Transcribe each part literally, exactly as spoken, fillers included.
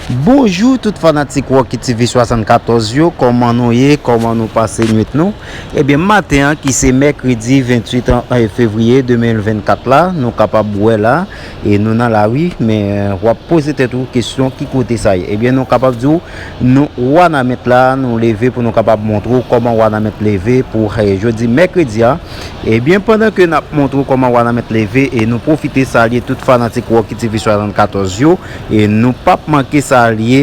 Bonjou tout fanatik Rocky T V swasannkatòz yo, kòman nou ye, kòman nou pase nwit nou? Ebyen maten an ki se mèkredi venntuit an, eh, fevriye de mil vennkat la, nou kapab wè la, e nou nan lari, men w ap poze tèt ou kesyon ki kote sa ye. Ebyen nou kapab di w, nou Wanament la, nou leve pou nou kapab montre w kòman Wanament leve pou, eh, jodi mèkredi a. Ebyen pandan ke n ap montre w kòman Wanament leve, e nou pwofite salye tout fanatik Rocky T V swasannkatòz yo, e nou p ap manke salye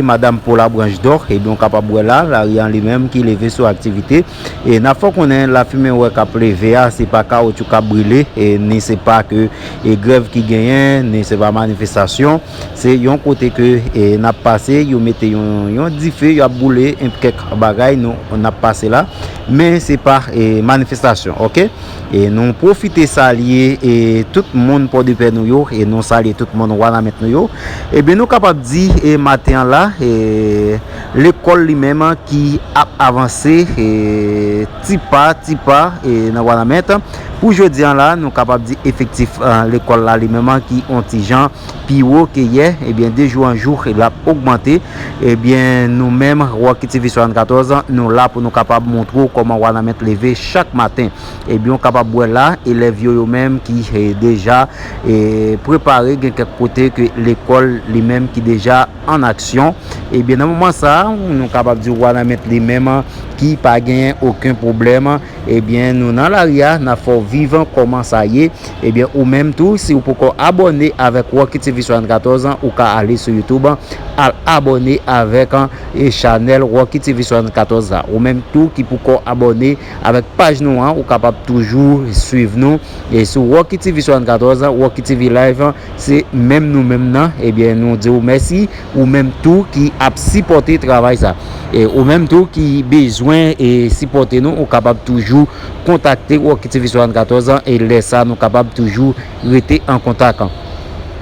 Madam Paula Branche d'Or, ebyen w kapab wè la, lari an li menm ki leve sou aktivite. E n ap fè w konnen lafimen w wè k ap leve a, se pa kawoutchou k ap brile, e ni se pa ke, e grèv ki genyen, ni se pa manifestasyon. Se yon kote ke, e n ap pase, yo mete yon, yon dife, y ap boule, e kèk bagay, nou, n ap pase la. Men se pa, e manifestasyon, oke? E nou pwofite salye, e tout moun Pòdepè nou yo, e nou salye tout moun Wanament nou yo. Ebyen nou kapab di, e maten an la, e lekòl li menm ki ap avanse, e ti pa, ti pa, e nan Wanament. Pou jodi an la, nou kapab di efektif, e, lekòl la li menm ki on ti jan pi wo ke yè, ebyen de jou an jou, l ap ogmante. Ebyen nou menm, Rocky T V swasannkatòz, nou la pou nou kapab montre w kòman Wanament leve chak maten. Ebyen w kapab wè la, elèv yo, yo menm ki, e, deja, e, prepare, gen kèk kote ke lekòl li menm ki deja an aksyon. Ebyen nan moman sa a, nou kapab di Wanament li menm ki pa genyen okenn pwoblèm. Ebyen nou nan lari a, n ap fè w viv kòman sa ye. Ebyen ou menm tou, si w poko abòne avèk Rocky T V swasannkatòz, ou ka ale sou YouTube, al abòne avèk, e, chanèl Rocky T V swasannkatòz la. Ou menm tou ki poko abòne avèk paj nou an, ou kapab toujou swiv nou, e, sou Rocky T V swasannkatòz, Rocky T V Live, se menm nou menm nan. Ebyen nou di w mèsi, ou menm tou ki ap sipòte travay sa. E ou menm tou ki bezwen, e, sipòte nou, ou kapab toujou kontakte Rocky T V swasannkatòz, e lè sa nou kapab toujou rete an kontak.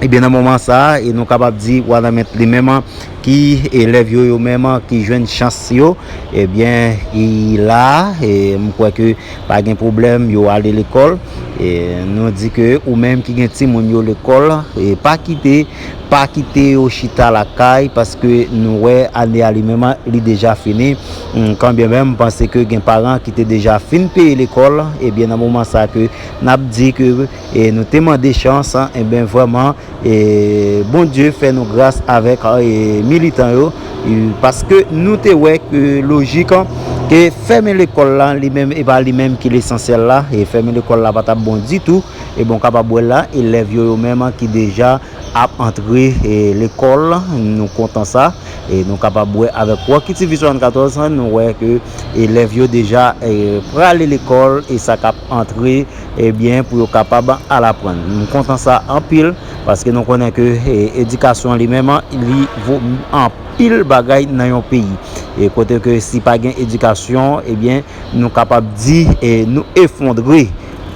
Ebyen nan moman sa a, e nou kapab di Wanament li menm ki elèv yo, yo menm ki jwenn chans yo, ebyen li la, e m kwè ke pa gen pwoblèm, yo ale lekòl. E nou di ke ou menm ki gen timoun yo lekòl, e pa kite, pa kite yo chita lakay, paske nou wè ane a li menm li deja fini. Mm, kanbyen menm m panse ke gen paran ki te deja fin peye lekòl, ebyen nan moman sa ke n ap di ke, e, nou te mande chans, ebyen vrèman, e, Bondye fè nou gras avèk, e, militan yo, e, paske nou te wè ke lojik ke fèmen lekòl la li menm, e pa li menm ki lesansyèl la, e fèmen lekòl la pa t ap bon ditou. Ebyen w kapab wè la, elèv yo, yo menm ki deja ap antre, e, lekòl, nou kontan sa. E nou kapab wè avèk Rocky T V swasannkatòz, nou wè ke elèv yo deja, e, prale lekòl, e sa k ap antre, ebyen pou yo kapab al aprann. Nou kontan sa anpil, paske nou konnen ke, e, edikasyon li menm, li vo anpil bagay nan yon peyi. E kote ke si pa gen edikasyon, ebyen nou kapab di, e, nou efondre.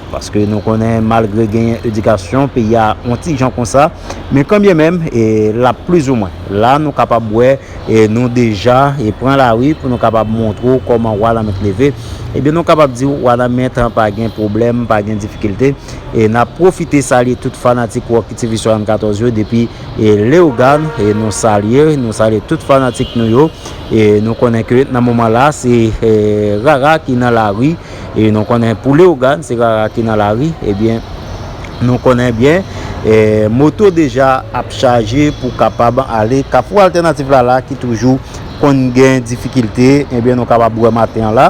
Paske nou konnen malgre genyen edikasyon, peyi a on ti jan konsa, men kanbyen menm, e, l ap plizoumwen. La nou kapab wè, e, nou deja, e, pran lari pou nou kapab montre w kòman Wanament leve. Ebyen nou kapab di w Wanament pa gen pwoblèm, pa gen difikilte. E n ap pwofite salye tout fanatik Rocky T V swasannkatòz yo depi, e, Leyogàn, e nou salye, nou salye tout fanatik nou yo. E nou konnen ke nan moman la se, e, rara ki nan lari. E nou konnen pou Leyogàn se rara ki nan lari. Ebyen nou konnen byen, e, moto deja ap chaje pou kapab ale. Kafou Altènatif la la ki toujou konn gen difikilte, ebyen nou kapab wè maten an la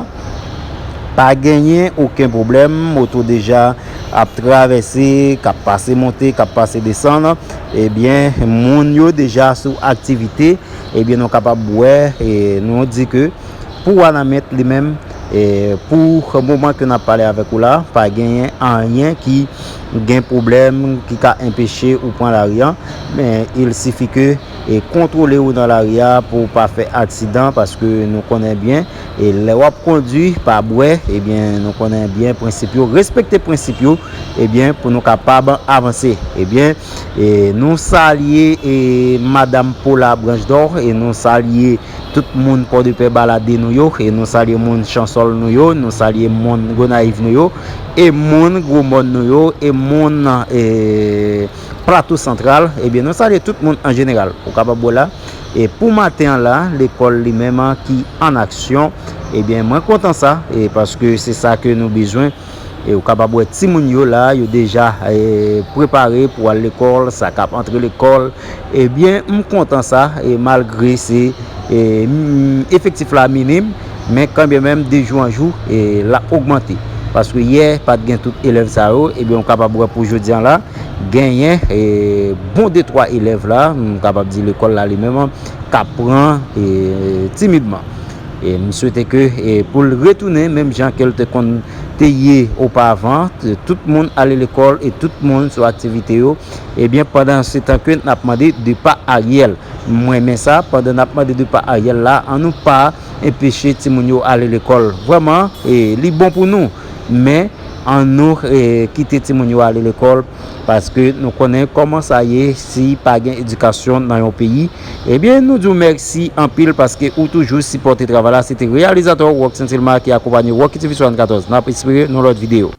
pa genyen okenn pwoblèm, moto deja ap travèse, k ap pase monte, k ap pase desann. Ebyen moun yo deja sou aktivite. Ebyen nou kapab wè, e, nou di ke pou Wanament li menm, e, pou moman ke n ap pale avèk ou la, pa genyen anyen ki gen pwoblèm ki ka enpeche ou pran lari an. Men il sifi ke, e, kontwole ou nan lari a pou w pa fè aksidan, paske nou konnen byen, e, lè w ap kondwi pa bwè, ebyen nou konnen byen prensip yo, respekte prensip yo, ebyen pou nou kapab avanse. Ebyen, e, nou salye, e, Madam Paula Branche d'Or, e nou salye tout moun Pòdepè balade nou yo, e nou salye moun Chansòl nou yo, nou salye moun Gonayiv nou yo, e moun Gwomòn nou yo, e moun, e, Plato Santral, ebyen, nou salye tout moun an jeneral. Ou kapab wè la, e pou maten an la, lekòl li menm an ki an aksyon, ebyen, mwen kontan sa, e paske se sa ke nou bezwen. E ou kapab wè timoun yo la, yo deja, e, prepare pou al lekòl, sa k ap antre lekòl. Ebyen, m kontan sa, e malgre se, e, m, efektif la minim, men kanmenm de jou an jou, e, l ap ogmante. Paske yè, pa t gen tout elèv sa yo, ebyen, ou kapab wè pou jodi an la, genyen, e, bon de twa elèv la, m kapab di lekòl la li menm, k ap pran, e, timidman. E m swete ke, e, pou l retounen menm jan ke l te konn te ye opavan, t-, tout moun ale lekòl e tout moun sou aktivite yo. Ebyen, pandan se tan ke n ap mande depa Ariel. M renmen sa, pandan n ap mande depa Ariel la, an nou pa enpeche timoun yo ale lekòl. Vrèman, e, li bon pou nou. Men, an nou, e, kite timoun yo ale lekòl, paske nou konnen kòman sa ye si pa gen edikasyon nan yon peyi. Ebyen, nou di w mèsi anpil paske ou toujou sipòte travay la. Se te reyalizatè w, Rockson Silma, ki akonpanye Rocky T V swasann katòz. N ap espere nan lòt videyo.